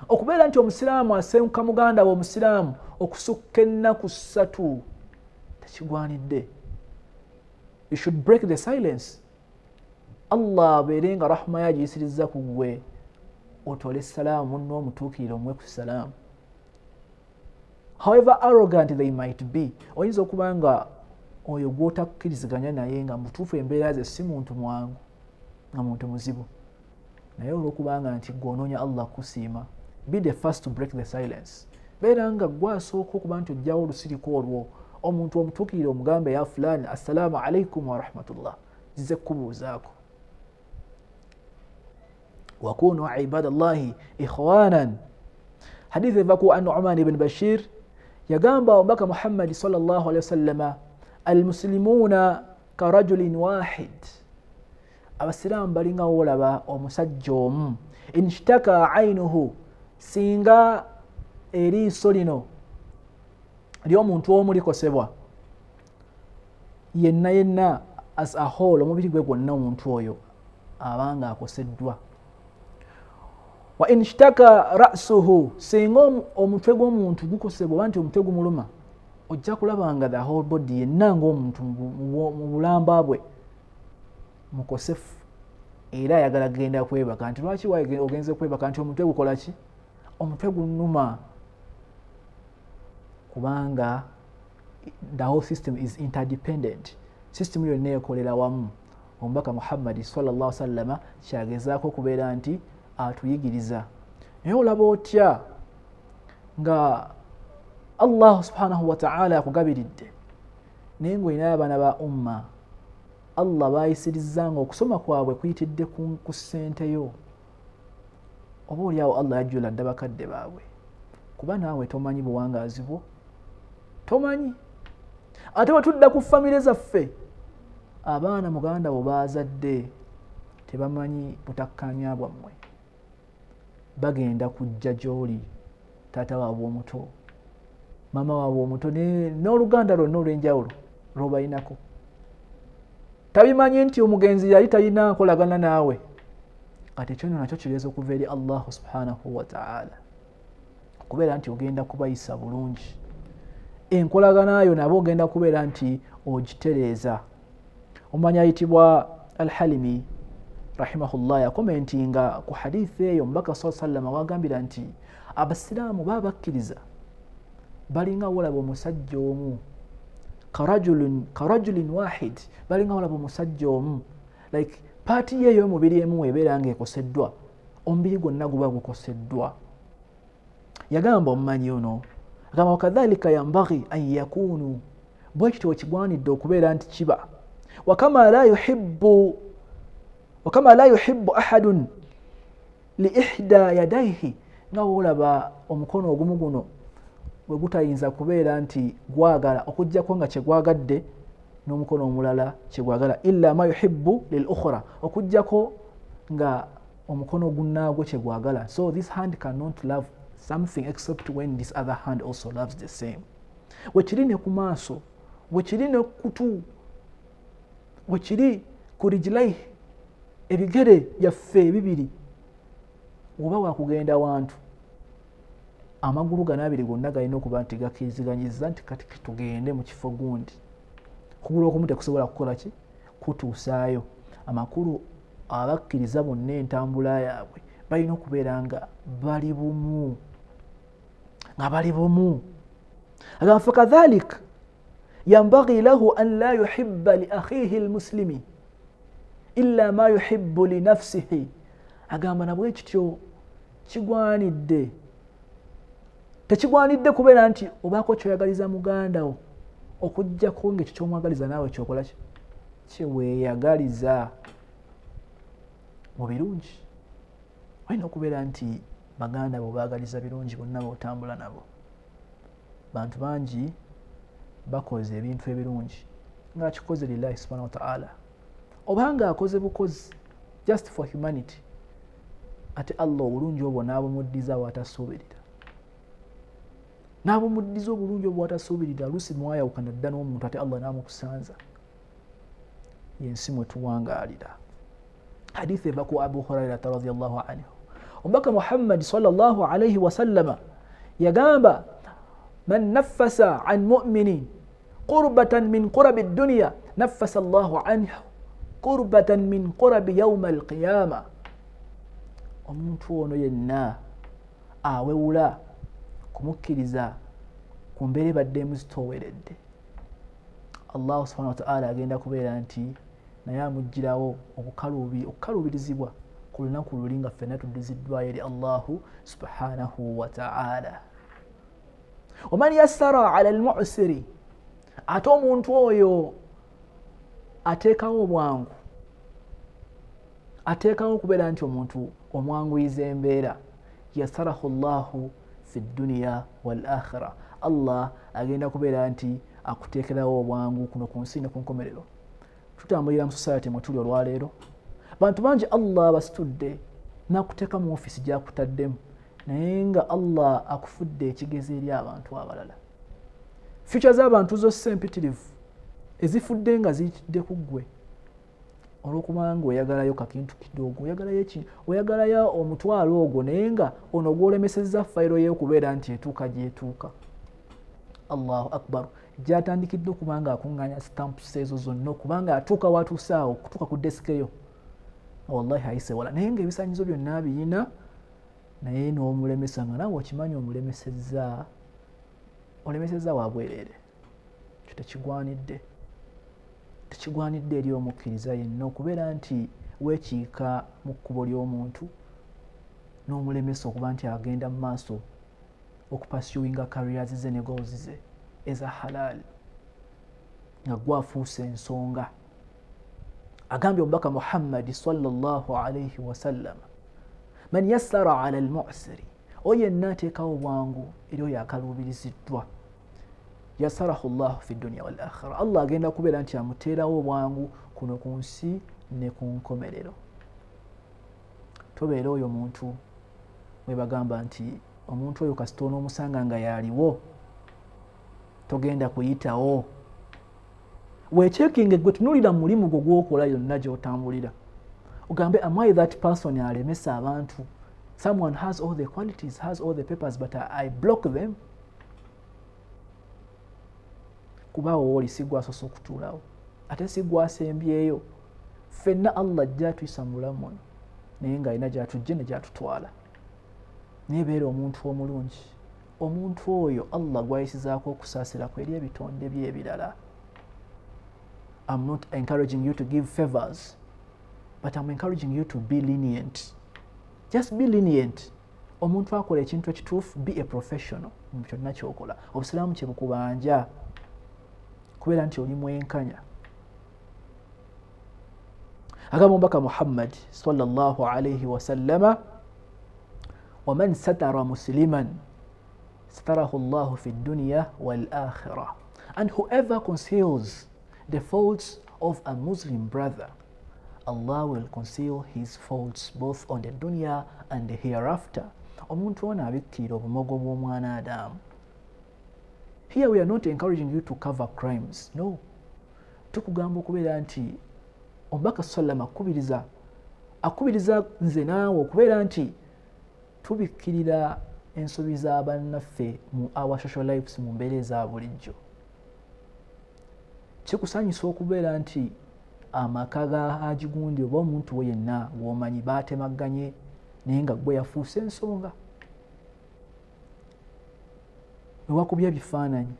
okubeera nti omusiraamu asenguka muganda we omusiraamu okusukka ennaku ssatu, tekigwanidde. You should break the silence. Allah abeere nga rahma ye agiyisiriza ku ggwe, otole salaamu munno omutuukirire omuwe ku salaamu. However arrogant they might be, oyinza okuba nga oyo gw'otakkiriziganya naye nga mutuufu embeera ze si muntu mwangu, nga muntu muzibu, naye olw'okubanga nti ggwe onoonya Allah kusiima, be the first to break the silence. Beera nga ggwe asooka okuba nti ojjawo olusiriko olwo, omuntu omutuukirire omugambe, ya fulani, assalaamu alaikum warahmatullah, zize kukubuuzaako. Wakunu ibadallahi ikhwanan. Hadithi eva ku Nu'man ibn Bashir, yagamba omubaka Muhammadi sallallahu alaihi wasallama, almuslimuna karajulin wahid, abasiraamu balinga wolaba omusajja omu, inshtaka ainuhu, singa eriiso lino ly'omuntu omu likosebwa, yenna yenna as a whole, omubiri gwe gwonna omuntu oyo abanga akoseddwa. Wa inshtaka ra'suhu, singa omutwe gw'omuntu gukosebwa oba nti omutwe gumuluma, ojja kulaba nga the whole body yenna ng'omuntu mu bulamba bwe mukosefu, era ayagala kugenda kwebaka. Nti lwaki ogenze kwebaka? Nti omutwe gukola ki? Omutwe gunnuma. Kubanga the whole system is interdependent, system yonna ekolera wamu. Omubaka Muhammadi sallallahu wasallama kyagezaako okubeera nti atuyigiriza. Naye olaba otya nga Allah subhanahu wa ta'ala akugabiridde, naye ng'olinayo abaana ba umma, Allah baayisirizza nga okusoma kwabwe kuyitidde ku ssente yo, oba oliawo Allah yajjula dda bakadde baabwe, kuba naawe tomanyi buwangaazi bwo, tomanyi. Ate bwe tudda ku famire zaffe, abaana muganda bo baazadde tebamanyi butakkaanya bwammwe, bagenda kujja gy'oli, taata waabwe omuto, maama waabwe omuto, n'oluganda lwonna olw'enjawulo lw'obalinako. Tabimanyi nti omugenzi yali talina nkolagana naawe. Kati ekyo nno nakyo kireeza okuva eri Allah subhanahu wa ta'ala, okubeera nti ogenda kubayisa bulungi, enkolagana yo nabo ogenda kubeera nti ogitereeza. Omumanyi ayitibwa Alhalimi rahimahullah yakomentinga ku hadithi eyo omubaka sallallahu alaihi wasallam wagambira nti abasiraamu baba bakkiriza balinga wolaba omusajja omu, karajulin wahid, balinga wolaba omusajja omu, like paati ye ey'omubiri emu ebeera ng'ekoseddwa, omubiri gwonna guba gukoseddwa. Yagamba omumanyi ono, agamba wakadhalika yambaghi an yakunu, bwe kityo kigwanidde okubeera nti kiba. Wakama la yuhibbu ahadun li ihda yadaihi, nga wolaba omukono ogumu guno bwe gutayinza kubeera nti gwagala okuggyako nga kyegwagadde n'omukono omulala kyegwagala, illa ma yuhibbu lil ukhra, okuggyako nga omukono gunnaagwo kyegwagala. So this hand cannot love something except when this other hand also loves the same. Wekiri ne ku maaso, Wekiri nekutu, wekiri ku rijlaihi, ebigere byaffe ebibiri. Oba wakugenda wantu, amagulu gano abiri gonna galina okuba nti gakkiriziganyizza nti kati tugende mu kifo gundi. Okugulu okumu tekusobola kukola ki? Kutuusaayo. Amakulu abakkiriza bonna entambula yaabwe balina okubeera nga bali bumu, nga bali bumu. Agamba fakadhalik yambaghi lahu an la yuhibba li akhihi almuslimi illa ma yuhibbu li nafsihi. Agamba nabwe kityo kigwanidde, tekigwanidde kubeera nti obaako kyoyagaliza muganda wo okuggyako ng'ekyo ky'omwagaliza naawe kyokola ki? Kyeweeyagaliza mu birungi. Olina okubeera nti baganda bo baagaliza birungi bonna b'otambula nabo. Bantu bangi bakoze ebintu ebirungi ng'akikoze lillahi subhanahu wa ta'ala, obanga akoze bukozi just for humanity, ate Allah obulungi obwo n'abumuddiza w'atasuubirira, n'abumuddiza obulungi obwo w'atasuubirira. Lusi mwayawukana dda n'omuntu ate Allah n'amukusanza. Yensi mwe tuwangaalira. Hadithi eva ku Abu Hurairata radhiyallahu anhu, omubaka Muhammad sallallahu alayhi wasallama yagamba man naffasa an mu'minin qurbatan min qurabi dunya naffasa Allahu anhu qurbatan min qurabi yawma alqiyama. Omuntu ono yenna awewula kumukkiriza ku mbeera ebadde emuzitooweredde, Allah subhanahu wa ta'ala agenda kubeera nti naye amuggyirawo okukaluubirizibwa ku lunaku luli nga ffenna tuddiziddwayo eri Allahu subhanahu wa ta'ala. Waman yassara ala almu'siri, ate omuntu oyo ateekawo obwangu, ateekawo okubeera nti omuntu omwanguyiza embeera, yassarahu Allahu fi dduniya wal akhira, Allah agenda kubeera nti akuteekerawo obwangu kuno ku nsi ne ku nkomerero. Tutambulira mu society mwe tuli olwaleero, bantu bangi Allah abasitudde n'akuteeka mu ofiisi gy'akutaddemu, naye nga Allah akufudde ekigezo eri abantu abalala. Future z'abantu zose empitirivu ezifudde nga ziyitidde ku ggwe olw'okubanga oyagalayo kakintu kidogo, oyagalayo omutwalo ogwo, naye nga ono gw'olemesezza fayiro ye okubeera nti etuuka gy'etuuka. Allahu akbar, gy'atandikidde okuba nga akuŋŋaanya stamps ezo zonna okubanga atuuka watuusaawo okutuuka ku desike yo, wallahi ayise wala, naye ng'ebisaanyizo byonna abiyina, naye n'omulemesa nga naawe okimanyi omulemesezza, olemesezza wabwereere. Ekyo tekigwanidde, tekigwanidde eri omukkiriza yenna okubeera nti weekiika mu kkubo ly'omuntu n'omulemesa okuba nti agenda mu maaso okupursuinga careers ze ne goals ze eza halal, nga gwafuuse ensonga. Agambye omubaka Muhammadi sallallahu alayhi wasallam man yassara ala almu'siri, oyo yenna ateekawo obwangu eri oyo akaluubiriziddwa, yassarahu Llahu fi dunya wal akhira, Allah agenda kubeera nti amuteerawo obwangu kuno ku nsi ne ku nkomerero. Tobeera oyo muntu we bagamba nti omuntu oyo kasita onoomusanga nga yaliwo togenda kuyitawo. Weechekinge gwe, tunuulira mu mulimu gwo gw'okola yonna gy'otambulira, ogambe am I that person alemesa abantu? Someone has all the qualities, has all the papers, but I block them. Kubaawo wooli si gwasoose okutuulawo, ate si gwasembyeyo. Ffenna Allah ajja atuyisa mu bulamu muno, naye ng'alina gy'atujje ne gy'atutwala. Naye beera omuntu omulungi, omuntu oyo Allah gw'ayisizaako okusaasira kwe eri ebitonde bye ebirala. I'm not encouraging you to give favors, but I'm encouraging you to be lenient. Just be lenient. Omuntu akola ekintu ekituufu, be a professional mu kyonna ky'okola. Obusiraamu kye bukubanja kubeera nti oli mwenkanya. Agamba omubaka Muhammad sallallahu alayhi wasallama waman satara musliman satarahu Allahu fi dunya wal akhirah, and whoever conceals the faults of a Muslim brother, Allah will conceal his faults both on the dunya and the hereafter. Omuntu ono abikkirira obumogo bw'omwana Adamu. Here we are not encouraging you to cover crimes. No. Tukugamba okubeera nti omubaka sallama akubiriza nze naawe okubeera nti tubikkirira ensobi z'abannaffe mu our social lives, mu mbeera eza bulijjo. Kikusanyusa okubeera nti amaka ga Haji gundi oba omuntu we yenna gw'omanyi baatemaganye naye nga gwe yafuuse ensonga. Wewakubya ebifaananyi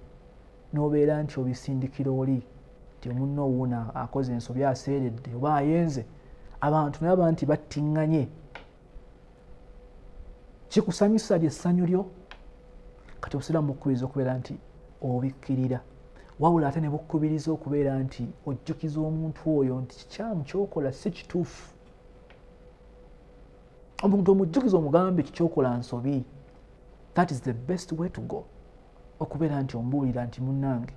n'obeera nti obisindikira oli nti omunno owuuna akoze ensobi aseeredde oba ayenze, abantu naba nti battiŋŋanye. Kikusanyusa lyessanyu lyo. Kati obusiraamu bukubiriza okubeera nti obikkirira, wabula ate ne bukubiriza okubeera nti ojjukiza omuntu oyo nti kikyamu ky'okola si kituufu. Omuntu omujjukiza omugambe kikyokola nsobi. That is the best way to go. Okubeera nti ombuulira nti munnange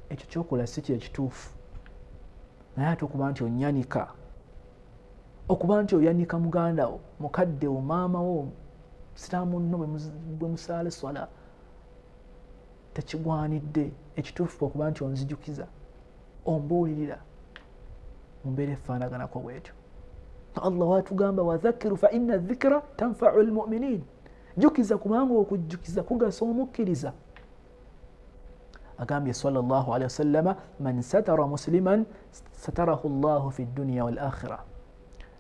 ekyo kyokola si kyekituufu, naye ate okuba nti onyanika, okuba nti oyanika muganda wo, mukadde wo, maama wo, siraamu nno bwe musaala swala, tekigwanidde. Ekituufu okuba nti onzijukiza, ombuulirira mu mbeera efaanaganako bwetyo. Allah watugamba wadhakiru fa inna dhikra tanfau lmuminin, jjukiza kubanga okujjukiza kugasa omukkiriza. Agambye sallallahu alaihi wasallama man satara musliman satarahu llahu fi dunya wal akhira.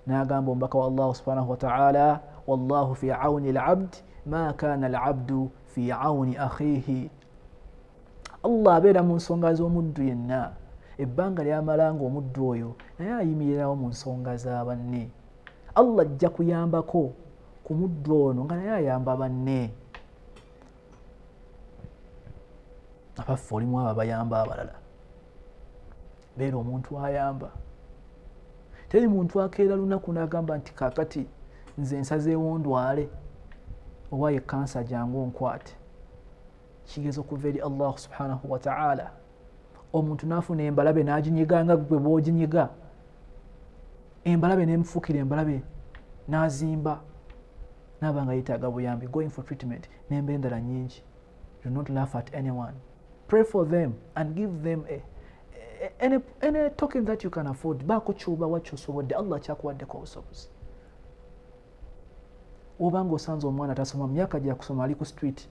N'agamba omubaka wa Allah subhanahu wa ta'ala wallahu fi auni labd ma kana alabdu fi auni akhihi. Allah abeera mu nsonga z'omuddu yenna ebbanga lyamala nga omuddu oyo naye ayimirirawo mu nsonga za banne. Allah ajja kuyambako ku muddu ono nga naye ayamba banne. Abaffe olimu abo abayamba abalala, beera omuntu ayamba. Teri muntu akeera lunaku n'agamba nti kaakati nze nsazeewo ndwale oba ye kansa jangu onkwate. Kigezo okuva eri Allah subhanahu wa ta'ala. Omuntu n'afuna embalabe n'aginyiga nga gwe bw'oginyiga, embalabe n'emufuukira embalabe n'azimba n'aba nga yeetaaga buyambi, going for treatment n'embeera endala nnyingi. Do not laugh at anyone. Pray for them and give them any token that you can afford. Baako ky'obawa ky'osobodde, Allah kyakuwaddeko obusobozi. Oba ng'osanze omwana tasoma, myaka gya kusoma ali ku street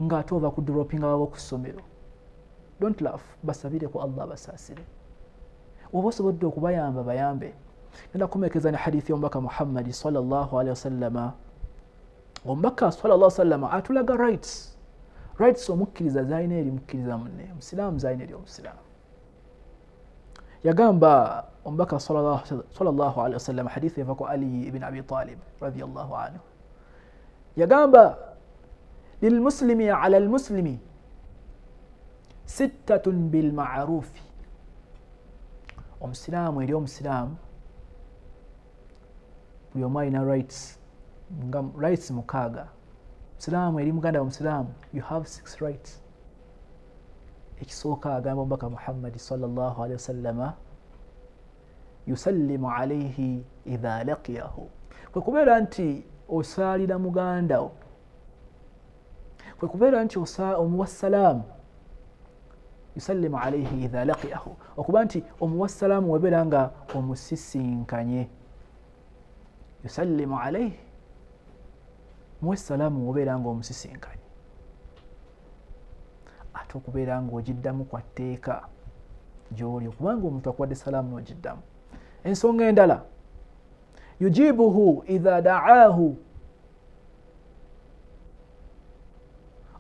ng'ate ova ku dropping ababo ku ssomero, don't laugh, basabire ku Allah basaasire. Oba osobodde okubayamba bayambe. Ngenda kukomekeza ne hadithi y'omubaka Muhammadi sallallahu alaihi wasallama. Omubaka sallallahu alaihi wasallama atulaga rights. Rights omukkiriza zalina eri mukkiriza munne, omusiraamu zalina eri omusiraamu. Yagamba omubaka sallallahu alaihi wasallam, hadithi eva ku Ali ibn Abi Talib radiyallahu anhu, yagamba lilmuslimi ala almuslimi sittatun bilmarufi. Omusiraamu eri omusiraamu buli omu alina rights, nga rights mukaaga. Musiraamu eri muganda wa musiraamu, you have 6 rights. Ekisooka agamba omubaka Muhammadi sallallahu alaihi wasallama yusallimu alaihi idha laqiyahu, kwe kubeera nti osaalira muganda wo, kwe kubeera nti omuwa salaamu. Yusallimu alaihi idha laqiyahu, okuba nti omuwa salaamu webeera nga omusisinkanye. Yusallimu alaihi, muwe salaamu wobeera nga omusisinkanye. Ate okubeera ng'ogiddamu kwa tteeka gy'oli, okubanga omuntu akuwadde salaamu n'ogiddamu. Ensonga endala, yujibuhu idha da'ahu,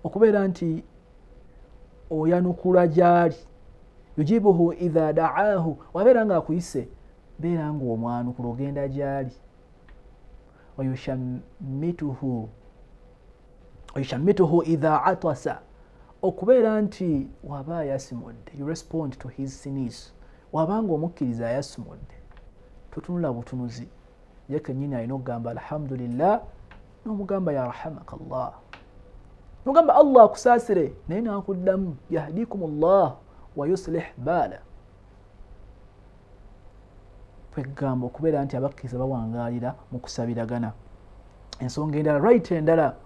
okubeera nti oyanukula gy'ali. Yujibuhu idha da'ahu, wabeera ng'akuyise beera ng'omwanukula ogenda gy'ali. Wayushammituhu idha atasa, okubeera nti waba ayasimudde, you respond to his sneeze. Wabanga omukkiriza ayasimudde totunula butunuzi, ye kennyini alina okugamba alhamdulillah, n'omugamba ya rahamakallah, n'ogamba Allah akusaasire, naye n'akuddamu yahdikum llah wa yuslih baala. Kwegamba okubeera nti abakkiriza bawangaalira mu kusabiragana. Ensonga endala, right endala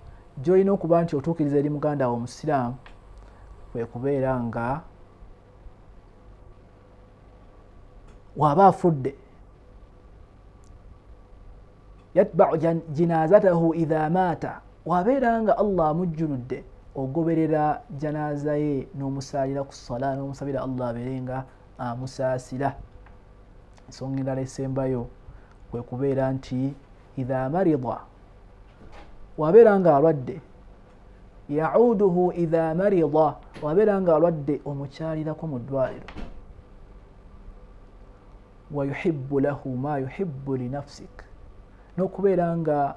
gy'olina okuba nti otuukiriza eri muganda wo omusiraamu Kwe kubeera nga waba afudde, yatba'u jinazatahu idha mata, wabeera nga Allah amujjuludde ogoberera janaza ye n'omusaalira ku ssala n'omusabira Allah abeere nga amusaasira. Ensonga endala esembayo kwe kubeera nti idha marida, wabeera nga alwadde, yauduhu idha marida, wabeera nga alwadde omukyalirako mu ddwaliro, wa yuhibbu lahu ma yuhibbu linafsik, n'okubeera nga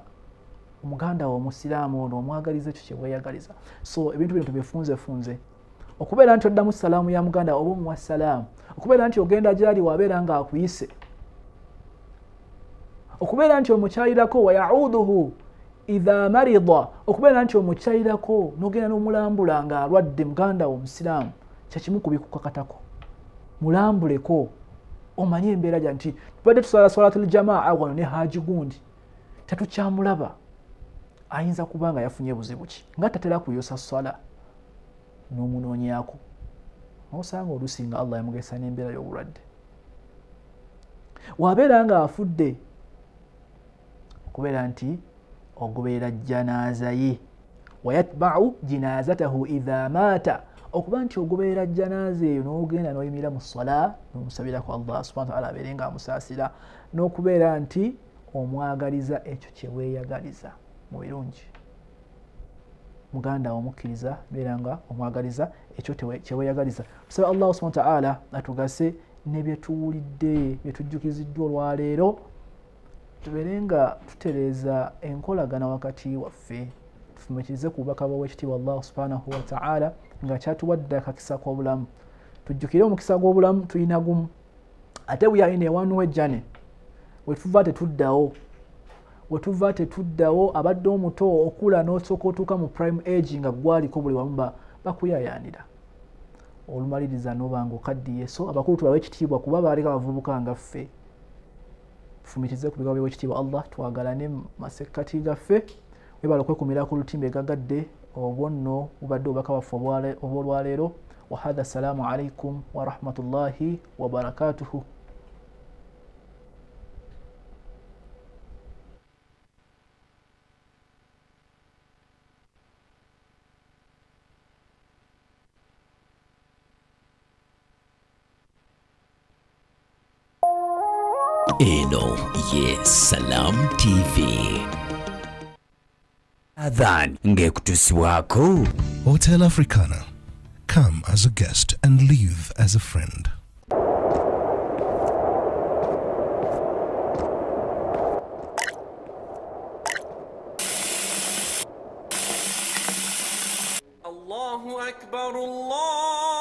omuganda wo omusiraamu ono omwagaliza ekyo kye weeyagaliza. So ebintu bino tubifunzefunze, okubeera nti oddamu salaamu ya muganda oba omuwa salaamu, okubeera nti ogenda gyali wabeera nga akuyise, okubeera nti omukyalirako, wa yauduhu idha marida, okubeera nti omukyalirako n'ogenda n'omulambula nga alwadde muganda wo omusiraamu, kyekimu ku bikukakatako. Mulambuleko omanye embeera gya nti tubadde tusala swalatul jamaa wano ne haji gundi tetukyamulaba, ayinza kuba nga yafunye buzibu ki, nga tatera kuyosa swala n'omunoonyaako, osanga oluusi nga Allah yamugesa n'embeera y'obulwadde. Wabeera nga afudde, okubeera nti ogoberera janaza ye, wayatba'u jinazatahu idha mata, okuba nti ogoberera janaza eyo n'ogenda n'oyimirira mu ssala n'omusabirako Allah subhanahu wa ta'ala abeere nga amusaasira, n'okubeera nti omwagaliza ekyo kye weeyagaliza mu birungi. Muganda wo omukkiriza beera nga omwagaliza ekyo kye weeyagaliza. Tusaba Allah subhanahu wa ta'ala atugase ne bye tuwulidde, bye tujjukiziddwa olwaleero, tubeere nga tutereeza enkolagana wakati waffe, tufumikirize ku bubaka bw'ekitiibwa Allah subhanahu wa ta'ala nga kyatuwadde akakisa k'obulamu. Tujjukire omukisa gw'obulamu tulina gumu, ate we are in a one way journey. Wetuva tetuddawo, wetuva tetuddawo. Abadde omuto okula n'osooka otuuka mu prime age nga gwaliko buli wamu bakuyayaanira, olumaliriza n'oba nga okaddiye. So abakulu tubawe ekitiibwa kuba baaliko abavubuka nga ffe. Tufumitize ku bigambo by'ekitiibwa Allah, twagalane mu masekkati gaffe. Webale okwekumira ku lutimbe gagadde, obwo nno bubadde obubaka bwaffe obw'olwaleero. Wahadha, assalamu alaikum warahmatullahi wabarakatuhu. Eno ye Salam TV. Adhan ngekutusibwako Hotel Africana. Come as a guest and leave as a friend. Allahu Akbar, Allahu